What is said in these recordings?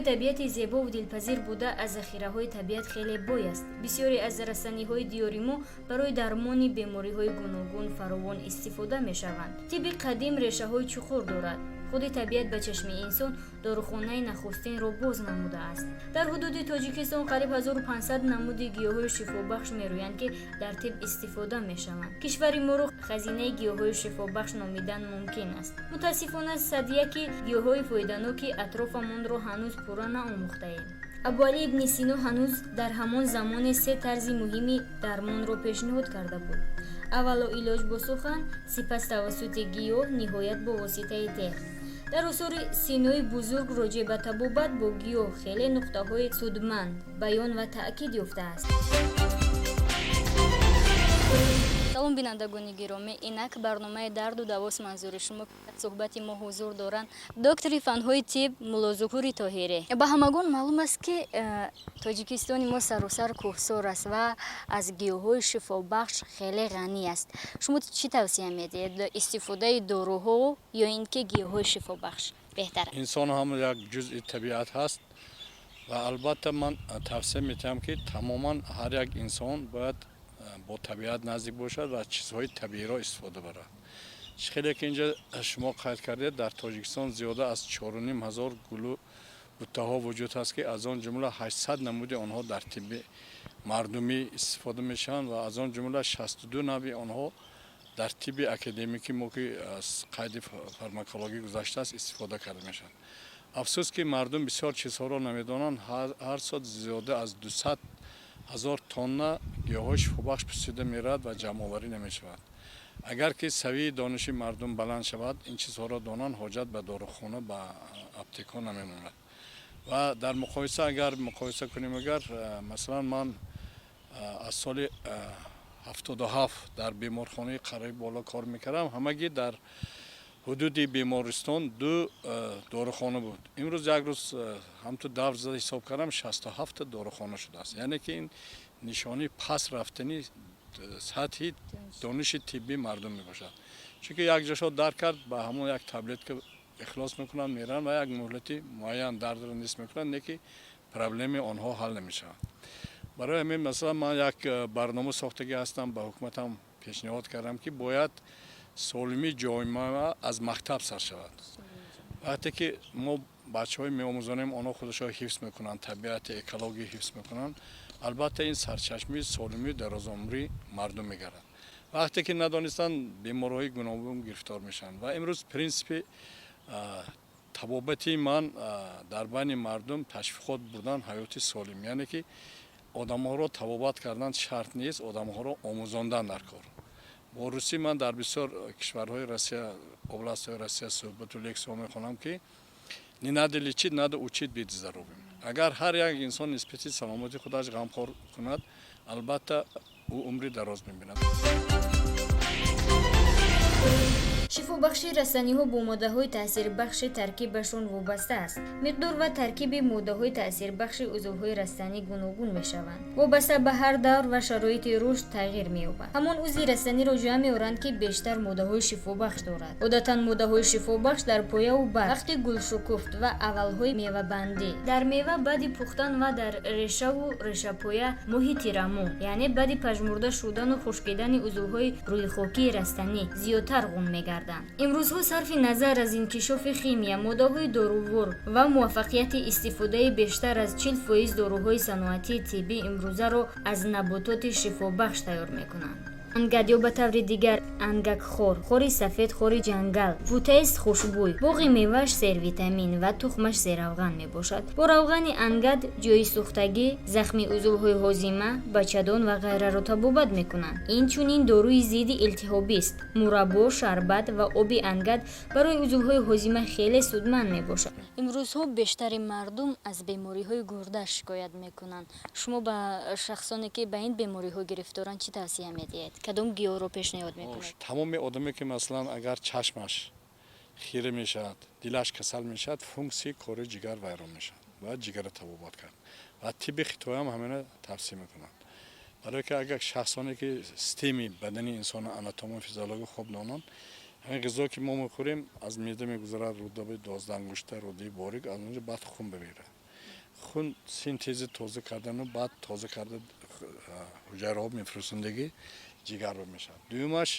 Дорои табиати зебову дилпазир буда, аз захираҳои табиат хеле бой аст. Бисёре аз растаниҳои диёри мо барои дармони бемориҳои гуногун фаровон истифода мешаванд. Тибби қадим решаҳои чуқур дорад. Худи табиат ба чашми инсон дорухонаи нахустинро боз намудааст. Дар ҳудуди Тоҷикистон қариб 1500 намуди гиёҳҳои шифобахш мерӯянд, ки дар тиб истифода мешаванд. Кишвари моро хазинаи гиёҳҳои шифобахш номидан мумкин аст. Мутаассифона, садяки гиёҳҳои фоиданоки атрофамонро ҳанӯз пурра наомӯхтаем. Абуалӣ ибни Сино ҳанӯз дар ҳамон замоне се тарзи муҳими дармонро пешниҳод карда буд: аввало илоҷ бо сухан, сипас тавассути гиёҳ, ниҳоят бо воситаи теғ. Дар осори Синои бузург роҷеъ ба табобат бо гиёҳ хеле нуқтаҳои судманд баён ва таъкид ёфтааст. Салом, бинандагони гиромӣ! Инак барномаи «Дарду давост» манзури шумо. Суҳбати мо ҳузур доранд доктори фанҳои тиб Муллозуҳури Тоҳирӣ. Ба ҳамагон маълум аст, ки Тоҷикистони мо саросар кӯҳсор аст ва аз гиёҳҳои шифобахш хеле ғанӣ аст. Шумо чӣ тавсия медиҳед: истифодаи доруҳо ё ин ки гиёҳҳои шифобахш беҳтар? Инсон ҳам як ҷузъи табиат ҳаст ва албатта ман тавсия медиҳам, ки тамоман ҳар як инсон бояд бо табиат наздик бошад ва чизҳои табииро истифода барад. Чӣ хеле ки инҷа шумо қайд кардед, дар Тоҷикистон зиёда аз 4500 гулу буттаҳо вуҷуд ҳаст, ки аз он ҷумла 800 намуди онҳо дар тибби мардумӣ истифода мешаванд ва аз он ҷумла 62 навъи онҳо дар тибби академикӣ мо, ки аз қайди фармакологӣ гузаштааст, истифода карда мешаванд. Афсӯс, ки мардум бисёр чизҳоро намедонанд. Ҳар сол зиёда аз 200 000 тонна гиёҳҳои шифобахш пусида меравад ва ҷамъоварӣ намешавад. Агар ки савияи дониши мардум баланд шавад, ин чизҳоро донанд, ҳоҷат ба дорухона, ба аптекҳо намемонад. Ва дар муқоиса, агар муқоиса кунем, агар масалан ман аз соли 77 дар беморхонаи Қарои Боло кор мекардам, ҳамагӣ дар ҳудуди бемористон ду дорухона буд. Имрӯз як рӯз ҳамту давр зада ҳисоб кардам, 67-та дорухона шудааст. Яъне ки ин нишонаи паст рафтани сатҳи дониши тиббии мардум мебошад, чунки як ҷошо дард кард, ба ҳамон як таблетка ихлос мекунанд, мераванд ва як муҳлати муайян дардро нест мекунанд, не ки проблемаи онҳо ҳал намешавад. Барои ҳамин, масалан, ман як барнома сохтагӣ ҳастам, ба ҳукуматам пешниҳод кардам, ки бояд солимии ҷомеа аз мактаб сар шавад. Вақте ки мо бачаҳое меомӯзонем, онҳо худашро ҳифз мекунанд, табиати, экология ҳифз мекунанд, албатта ин сарчашмаи солимию дарозумрии мардум мегардад. Вақте ки надонистанд, бемориҳои гуногун гирифтор мешаванд. Ва имрӯз принсипи табобати ман дар байни мардум ташвиқот бурдан ҳаёти солим, яъне ки одамҳоро табобат кардан шарт нест, одамҳоро омӯзондан дар кор. Бо русӣ ман дар бисёр кишварҳои Россия, областҳои Россия суҳбату лексияҳо мехонам, ки не надо лечить, надо учить быть здоровым. Агар ҳар як инсон нисбати саломатии худаш ғамхор кунад, албатта ӯ умри дароз мебинад. Шифобахшии растаниҳо бо моддаҳои таъсирбахши таркибашон вобаста аст. Миқдор ва таркиби моддаҳои таъсирбахши узвҳои растанӣ гуногун мешаванд, вобаста ба ҳар давр ва шароити рушд тағйир меёбад. Ҳамон узви растаниро ҷамъ меоранд, ки бештар моддаҳои шифобахш дорад. Одатан моддаҳои шифобахш дар появу барг вақти гулшукуфт ва аввалҳои мевабандӣ, дар мева баъди пухтан ва дар решаву решапоя моҳи тирамоҳ, яъне баъди пажмурда шудану хушкидани узвҳои рӯйхокии растанӣ зиёдтар ғун мегарданд. Имрӯзҳо, сарфи назар аз инкишофи химия, моддаҳои дорувор ва муваффақияти истифодаи бештар аз 40% доруҳои саноатии тиббӣ имрӯзаро аз набототи шифобахш тайёр мекунанд. Ангад ё ба таври дигар ангакхор, хори сафед, хори ҷангал бутаест хушбӯй. Боғи мевааш сервитамин ва тухмаш серавған мебошад. Бо равғани ангад ҷойи сӯхтагӣ, захми узвҳои ҳозима, бачадон ва ғайраро табобат мекунанд. Инчунин доруи зидди илтиҳобист. Мураббо, шарбат ва оби ангад барои узвҳои ҳозима хеле судманд мебошад. Имрӯзҳо бештари мардум аз бемориҳои гурда шикоят мекунанд. Шумо ба шахсоне, ки ба ин бемориҳо гирифторанд, чӣ тавсия медиҳед? Кадом гиёҳро пешниҳод мекунед? Тамоми одаме, ки масалан агар чашмаш хира мешавад, дилаш касал мешавад, функсияи кори ҷигар вайрон мешавад, бояд ҷигарро табобат кард. Ва тибби хитоям ҳамина тавсия мекунанд, барое ки агар шахсоне, ки системаи бадани инсона, анатомия, физиология хуб донанд, ҳамин ғизое ки мо мехӯрем, аз меъда мегузарад, рӯдаи 12-ангушта, рӯдаи борик, аз онҷо баъд хун бимерад. Хун синтези тоза кардану баъд тоза карда ҳуҷайраҳо мефурӯсондагӣ ҷигарро мешавад. Дуюмаш,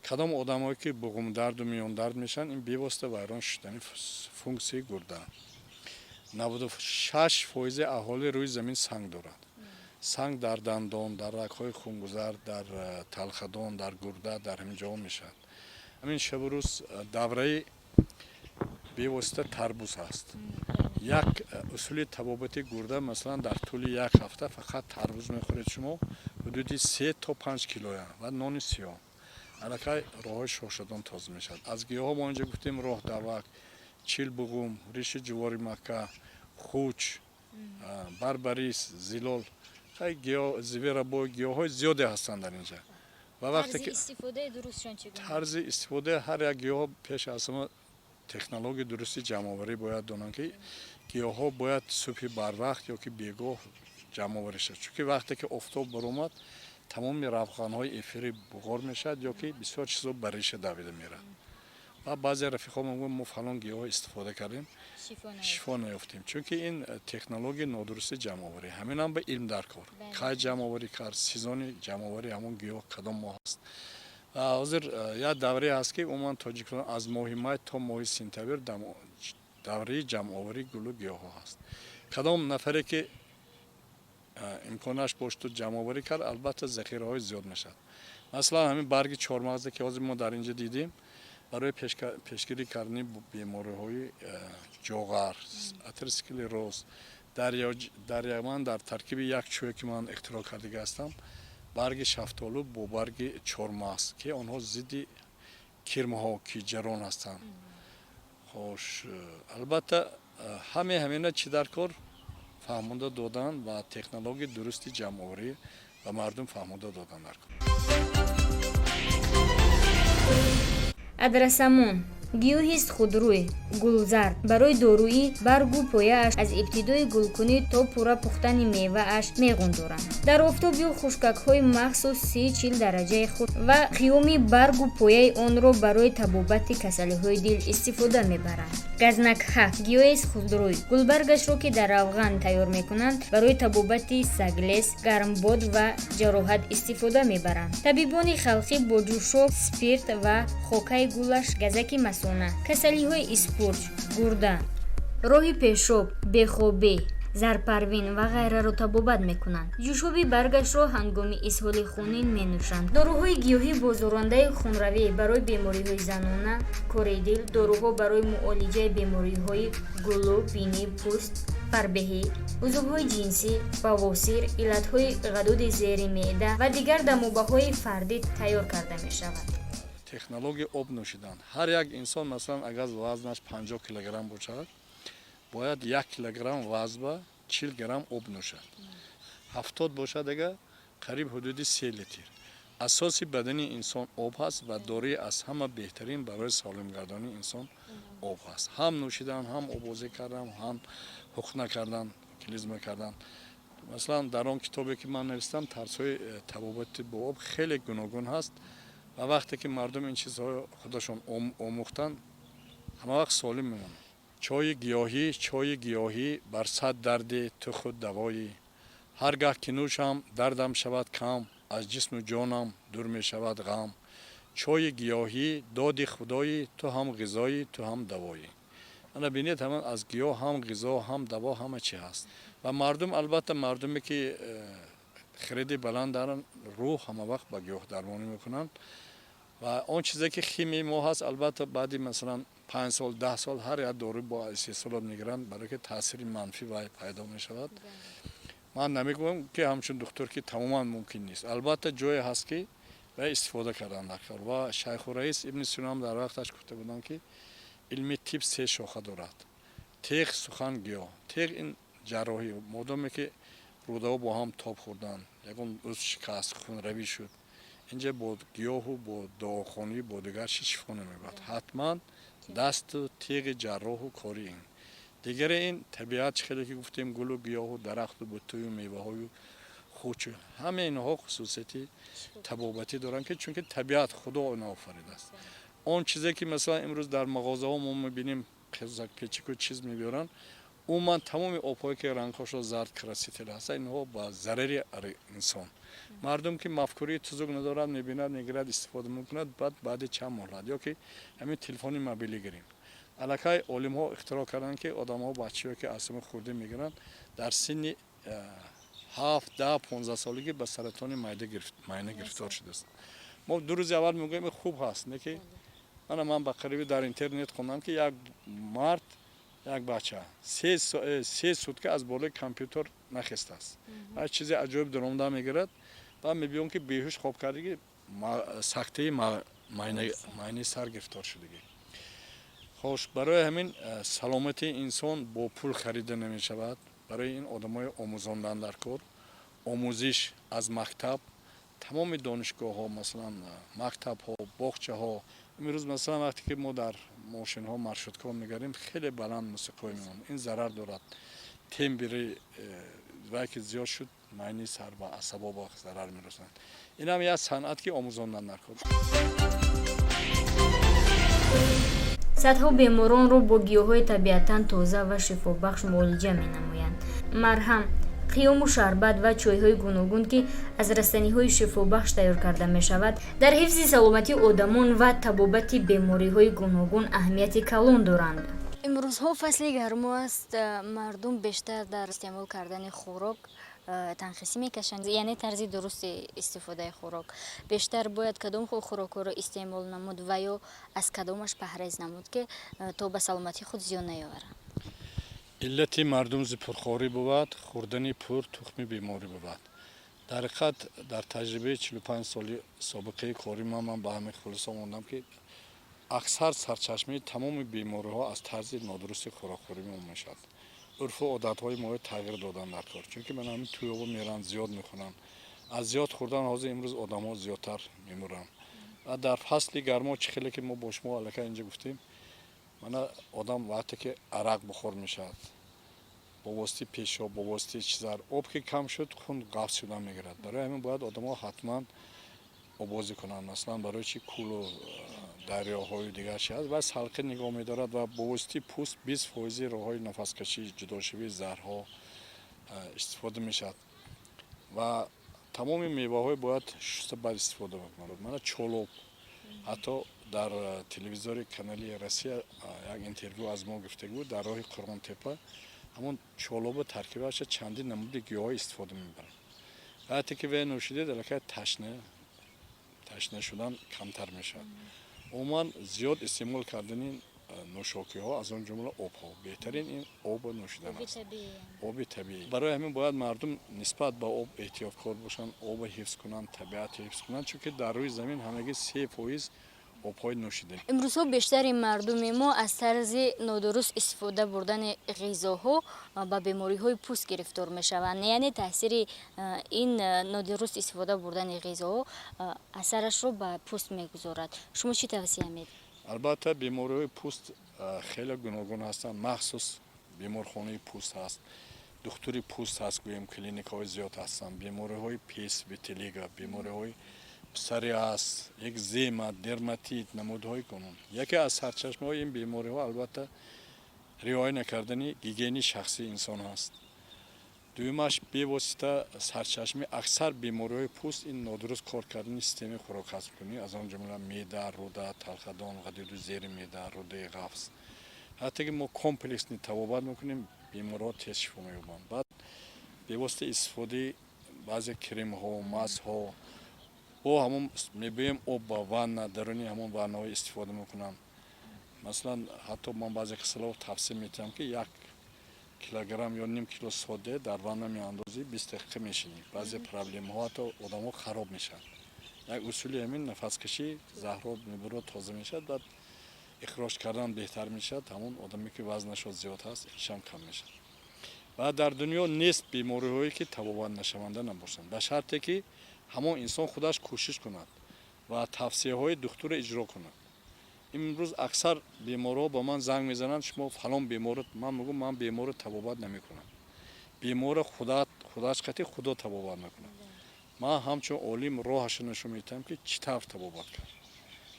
кадом одамое ки буғумдарду миёндард мешаванд, ин бевосита вайрон шудани функсияи гурда. 96 фоизи аҳолӣ рӯи замин санг дорад. Санг дар дандон, дар рагҳои хунгузар, дар талхадон, дар гурда, дар ҳамин ҷоҳо мешавад. Ҳамин шабу рӯз давраи бевосита тарбуз ҳаст. Як усули табобати гурда, масалан, дар тӯли як ҳафта фақат тарбуз мехӯред шумо ҳудуди 3 то 5 килоя ва нони сиёҳ, аллакай роҳҳои шошадон тоза мешавад. Аз гиёҳҳо мо инҷо гуфтем: роҳдавак, чилбуғум, риши ҷувори макка, хуч, барбарис, зилол, зверобой, гиёҳҳои зиёде ҳастанд дар инҷа. Ва вақте ки тарзи истифодаи ҳар як гиёҳ, пеш аз ҳама технологияи дурусти ҷамъоварӣ бояд донанд, ки гиёҳҳо бояд субҳи барвақт ё ки бегоҳ ҷамъоварӣ шавад, чунки вақте ки офтоб баромад, тамоми равғанҳои эфирӣ буғор мешавад ё ки бисёр чизо ба риша давида меравад. Ва баъзе рафиқҳо мегӯянд: «Мо фалон гиёҳ истифода кардем, шифо наёфтем», чунки ин технологияи нодурусти ҷамъоварӣ. Ҳаминам ба илм дар кор, кай ҷамъоварӣ кард, сезони ҷамъоварӣ ҳамон гиёҳ кадом моҳ аст. Ва ҳозир як даврае ҳаст, ки умуман Тоҷикистон аз моҳи май то моҳи сентябр давраи ҷамъоварии гулу гиёҳҳо ҳаст. Кадом нафаре ки имконаш бошду ҷамъоварӣ кард, албатта захираҳои зиёд мешавад. Масалан, ҳамин барги чормағзе, ки ҳозир мо дар инҷо дидем, барои пешгирӣ кардани бемориҳои ҷоғар, атеросклероз, дар ман дар таркиби як чӯе, ки ман ихтироъ кардага ҳастам, барги шафтолу бо барги чормағз, ки онҳо зидди кирмҳо, ки ҷарон ҳастанд. Хош, албатта, ҳамаи ҳамина чӣ дар кор фаҳмонда додан ва технологияи дурусти ҷамъоварӣ ба мардум фаҳмонда додан дар кор. Адрасамон гиёҳист худрӯй, гулзард. Барои доруӣ баргу пояаш аз ибтидои гулкунӣ то пурра пухтани мевааш меғундоранд. Дар офтоб ё хушкакҳои махсус 30-40 дараҷаи худ ва қиёми баргу пояи онро барои табобати касалиҳои дил истифода мебаранд. Газнакҳак гиёҳест худрӯй. Гулбаргашро, ки дар равған тайёр мекунанд, барои табобати саглез, гармбод ва ҷароҳат истифода мебаранд. Табибони халқӣ бо ҷӯшоб, спирт ва хокаи гулаш газаки масона, касалиҳои испурҷ, гурда, роҳи пешоб, бехобӣ, зарпарвин ва ғайраро табобат мекунанд. Ҷӯшоби баргашро ҳангоми изҳоли хунин менӯшанд. Доруҳои гиёҳӣ бозорандаи хунравӣ, барои бемориҳои занона, кори дил, доруҳо барои муолиҷаи бемориҳои гулӯ, бинӣ, пӯст, фарбеҳӣ, узвҳои ҷинсӣ, бавосир, иллатҳои ғадуди зери меъда ва дигар дамобаҳои фардӣ тайёр карда мешавад. Технологияи об нӯшидан. Ҳар як инсон, масалан, агар вазнаш 50 килограмм бошад, бояд 1 килограмм вазн ба 40 грамм об нӯшад. 70 бошад ага, қариб ҳудуди 3 литр. Асоси бадани инсон об ҳаст ва дории аз ҳама беҳтарин барои солимгардонии инсон об ҳаст. Ҳам нӯшидан, ҳам обозӣ кардан, ҳам ҳуқна кардан, клизма кардан. Масалан, дар он китобе, ки ман навистам, тарзҳои табобати бо об хеле гуногун ҳаст. Ва вақте ки мардум ин чизҳоро худашон омӯхтанд, ҳама вақт солим мемонанд. Чойи гиёҳӣ. Чойи гиёҳӣ бар сад дарди ту худ давоӣ. Ҳар гаҳ ки нӯшам, дардам шавад кам, аз ҷисму ҷонам дур мешавад ғам. Чойи гиёҳӣ доди худоӣ, ту ҳам ғизоӣ, ту ҳам давоӣ. Ана бинед, ҳаман аз гиёҳ ҳам ғизо, ҳам даво, ҳама чи ҳаст. Ва мардум, албатта, мардуме ки хиради баланд доранд, рӯҳ ҳама вақт ба гиёҳдармонӣ мекунанд. Ва он чизе ки химияи мо ҳаст, албатта, баъди, масалан, 5 сол, 10 сол ҳар як дору бо истеҳсолот мегиранд, барое ки таъсири манфӣ вай пайдо мешавад. Ман намегӯям, ки ҳамчун духтур, ки тамоман мумкин нест. Албатта, ҷое ҳаст, ки вай истифода кардан дар кор. Ва Шайху Раис Ибни Сино дар вақташ гуфта буданд, ки илми тиб се шоха дорад: теғ, сухан, гиёҳ. Теғ ин ҷарроҳӣ. Модоме ки рӯдаҳо бо ҳам тоб хӯрданд, ягон узв шикаст, хунравӣ шуд, инҷа бо гиёҳу бо дуохонӣ, бо дигар чиз шифо намебарад. Ҳатман дасту теғи ҷарроҳу кори ин. Дигаре ин табиат, чӣ хеле ки гуфтем, гулу гиёҳу дарахту буттаю меваҳою хучу, ҳамаи инҳо хусусияти табобатӣ доранд, ки чунки табиат, Худо онро офаридааст. Он чизе ки, масалан, имрӯз дар мағозаҳо мо мебинем, печику чиз мебиёранд. Умуман, тамоми обҳое, ки рангҳошо зард, краситель ҳаста, инҳо ба зарари инсон. Мардум, ки мафкурии тузук надорад, мебинад, мегирад, истифода мекунад. Баъд баъди чанд муҳлат ё ки ҳамин телефони мобилӣ гирем, аллакай олимҳо ихтироъ карданд, ки одамҳо, бачаҳое, ки аз сими хурдӣ мегиранд, дар синни 7, 10, 15 солагӣ ба саратони майна гирифтор шудааст. Мо 2 рӯзи аввал мегӯем, хуб ҳаст, не ки мана ман ба қарибӣ дар интернет хондам, ки як мард, як бача 3 сутка аз болои компютер нахестааст. Ва чизи аҷоиб даромада мегирад ва мебиём, ки беҳуш хоб кардагӣ, сактаи майнаи сар гирифтор шудагӣ. Хош, барои ҳамин саломатии инсон бо пул харида намешавад. Барои ин одамои омӯзондан дар кор, омӯзиш аз мактаб, тамоми донишгоҳҳо, масалан, мактабҳо, боғчаҳо. Имрӯз, масалан, вақте ки мо дар мошинҳо, маршруткаҳо мегардем, хеле баланд мусиқиҳо мемонад. Ин зарар дорад. Тембри вай ки зиёд шуд, майни сар ба асабо зарар мерасонад. Инам як санъат, ки омӯзондан дар кор. Садҳо беморонро бо гиёҳҳои табиатан тоза ва шифобахш муолиҷа менамоянд. Марҳам, қиёму шарбат ва чойҳои гуногун, ки аз растаниҳои шифобахш тайёр карда мешавад, дар ҳифзи саломатии одамон ва табобати бемориҳои гуногун аҳамияти калон доранд. Имрӯзҳо фасли гармо аст. Мардум бештар дар истеъмол кардани хӯрок танқисӣ мекашанд, яъне тарзи дурусти истифодаи хӯрок. Бештар бояд кадом хӯрокҳоро истеъмол намуд ва ё аз кадомаш паҳрез намуд, ки то ба саломатии худ зиён наёваранд? Иллати мардум зи пурхорӣ бувад, хӯрдани пур тухми беморӣ бувад. Дар ҳақиқат, дар таҷрибаи 45 соли собиқаи кори ман ба ҳамин хулоса омадам, ки аксар сарчашмаи тамоми бемориҳо аз тарзи нодурусти хӯрокхӯрӣ мешавад. Урфу одатҳои моро тағйир додан дар кор, чунки ман ҳамин тӯёбо меранд, зиёд мехӯранд. Аз зиёд хӯрдан ҳозир имрӯз одамҳо зиёдтар мемуранд. Ва дар фасли гармо, чӣ хеле ки мо бо шумо аллакай инҷа гуфтем, мана одам вақте ки арақ бухор мешавад, бо воситаи пешоб, бо воситаи чизар об ки кам шуд, хун ғафз шудан мегирад. Барои ҳамин бояд одамҳо ҳатман обозӣ кунанд. Масалан, барои чи кӯлу дарёҳою дигар чи ҳаст ва салқӣ нигоҳ медорад ва бо воситаи пӯст 20 фоизи роҳҳои нафаскашӣ, ҷудошавии заҳрҳо истифода мешавад. Ва тамоми меваҳое бояд шуста, баъд истифода бикунад. Мана чолоб, ҳатто дар телевизори канали Россия як интервю аз мо гирифтагӣ буд. Дар роҳи Қурғонтепа ҳамон чолобу таркибаша чандин намуди гиёҳҳо истифода мебаранд. Вақте ки вай нӯшидед, аллакай ташна шудан камтар мешавад. Умуман, зиёд истеъмол кардани нӯшокиҳо, аз он ҷумла обҳо, беҳтарин ин обу нӯшидан аст, оби табиӣ. Барои ҳамин бояд мардум нисбат ба об эҳтиёткор бошанд, обро ҳифз кунанд, табиатро ҳифз кунанд, чунки дар рӯи замин ҳамагӣ 3% обҳои нӯшиданӣ. Имрӯзҳо бештари мардуми мо аз тарзи нодуруст истифода бурдани ғизоҳо ба бемориҳои пӯст гирифтор мешаванд. Яъне таъсири ин нодуруст истифода бурдани ғизоҳо асарашро ба пӯст мегузорад. Шумо чӣ тавсия медиҳед? Албатта, бемориҳои пӯст хеле гуногун ҳастанд. Махсус беморхонаи пӯст ҳаст, духтури пӯст ҳаст, гӯем, клиникаҳои зиёд ҳастанд. Бемориҳои пес, витилиго, бемориҳои псориаз, экзема, дерматит, намудҳои гуногун. Яке аз сарчашмаҳои ин бемориҳо, албатта, риоя накардани гигиенаи шахсии инсон ҳаст. Дуюмаш, бевосита сарчашмаи аксар бемориҳои пӯст ин нодуруст кор кардани системаи хӯрокҳазмкунӣ, аз он ҷумла меъда, рӯда, талхадон, ғадуди зери меъда, рӯдаи ғафз. Ҳатто ки мо комплексный табобат мекунем, беморҳо тез шифо меёбанд. Баъд бевосита истифодаи баъзе кремҳо, мазҳо, бо ҳамон мебиёем, об ба ванна, даруни ҳамон ваннаҳо истифода мекунанд. Масалан, ҳатто ман баъзе касалҳо тавсия метиҳам, ки 1 килограмм ё ним кило соде дар ванна меандозӣ, 20 дақиқа мешинӣ. Баъзе проблемаҳо, ҳатто одамҳо хароб мешаванд. Як усули ҳамин нафаскашӣ, заҳрҳо мебурад, тоза мешавад, баъд ихроҷ кардан беҳтар мешавад. Ҳамон одаме, ки вазнашо зиёд ҳаст, ишам кам мешавад. Ва дар дунё нест бемориҳое, ки табобат нашаванда набошанд, ба шарте ки ҳамон инсон худаш кӯшиш кунад ва тавсияҳои духтурро иҷро кунад. Имрӯз аксар беморҳо ба ман занг мезананд: «Шумо фалон беморро». Ман мегӯям: «Ман беморро табобат намекунам, беморро худаш қати Худо табобат мекунад. Ман ҳамчун олим роҳашро нишон медиҳам, ки чӣ тавр табобат кард».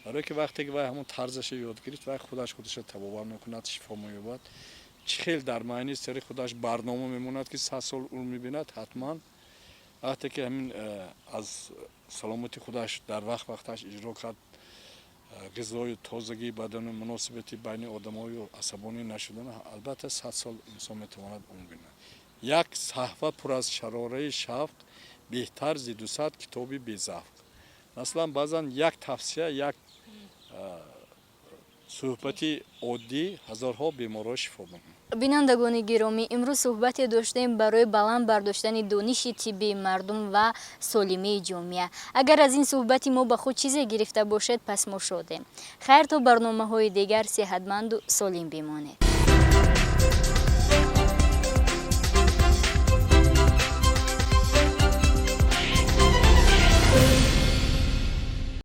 Барое ки вақте ки вай ҳамон тарзашро ёд гирифт, вай худаш худашро табобат мекунад, шифо меёбад. Чӣ хел дар майни сари худаш барнома мемонад, ки 100 сол умр мебинад. Ҳатман, вақте ки ҳамин аз саломати худаш дар вақт вақташ иҷро кард, ғизою тозагии бадану муносибати байни одамою асабонӣ нашудан, албатта, 100 сол инсон метавонад умр бинад. Як саҳфа пур аз шарораи шавқ беҳтар зи 200 китоби безавқ. Масалан, баъзан як тавсия, як суҳбати оддӣ ҳазорҳо беморро шифо мекунад. Бинандагони гиромӣ, имрӯз суҳбате доштем барои баланд бардоштани дониши тиббии мардум ва солимии ҷомеа. Агар аз ин суҳбати мо ба худ чизе гирифта бошед, пас мо шодем. Хайр, то барномаҳои дигар сеҳатманду солим бимонед.